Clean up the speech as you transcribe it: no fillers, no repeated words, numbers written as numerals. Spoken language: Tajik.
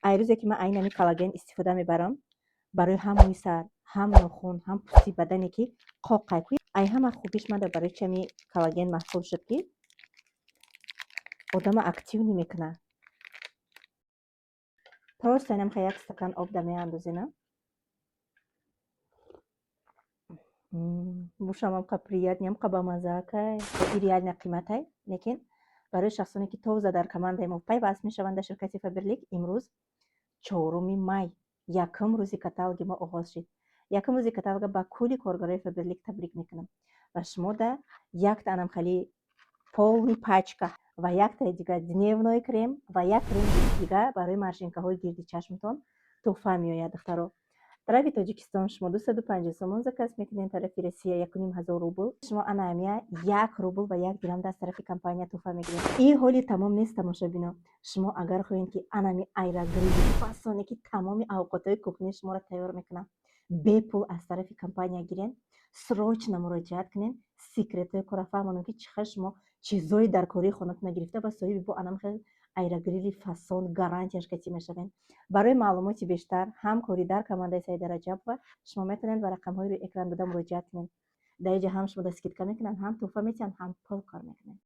Ай рӯзе ки ман айнами коллаген истифода мебарам, барои ҳам мӯи сар, ҳам нохун, ҳам пӯсти бадане, ки қоқай. Ай ҳама хубиш мада барои чами коллаген маҳсул шуд, ки одама активный мекунад. Просто инамха як стакан об да меандозена. Бушам амқа приятный, амқа бамаззаакай. И реально қиматай, лекин барои шахсоне, ки тоза дар командаи мо пайваст мешаванд дар ширкати Фаберлик, имрӯз 4 май, якум рӯзи каталоги мо оғоз шуд. Якум рӯзи каталога ба кулли коргарои Фаберлик табрик мекунам ва шумо да якта анамхали полный пачка ва яктаи дига дневной крем ва як креми дига барои морщинкаҳои гирди чашмтон туҳфа меояд. Духтаро, тарафи Тоҷикистон шумо 250 сомон заказ мекунед, тарафи Россия 1500 рубл. Шумо анаамия 1 рубл ва 1 дирам аз тарафи компания туҳфа мегиред. И ҳоли тамом нест, тамошобино. Шумо агар хоҳед, ки анами аэрогрили фасоне, ки тамоми авқотҳои кухнии шуморо тайёр мекунад, бепул аз тарафи компания гирен, срочно муроҷиат кунед. Секретҳои кора фаҳмонам, ки чӣ хел шумо чизҳои дар кории хонатона гирифта ва соҳиби бо анам хел аэрогрили фасон гарантияш катӣ мешавед. Барои маълумоти бештар, ҳамкорӣ дар командаи Саида Раҷабова, шумо метавонед ба рақамҳои рӯи экран буда муроҷиат кунед. Дар инҷа ҳам шумо да скидка мекунанд, ҳам туҳфа метиҳанд, ҳам пул кор мекунед.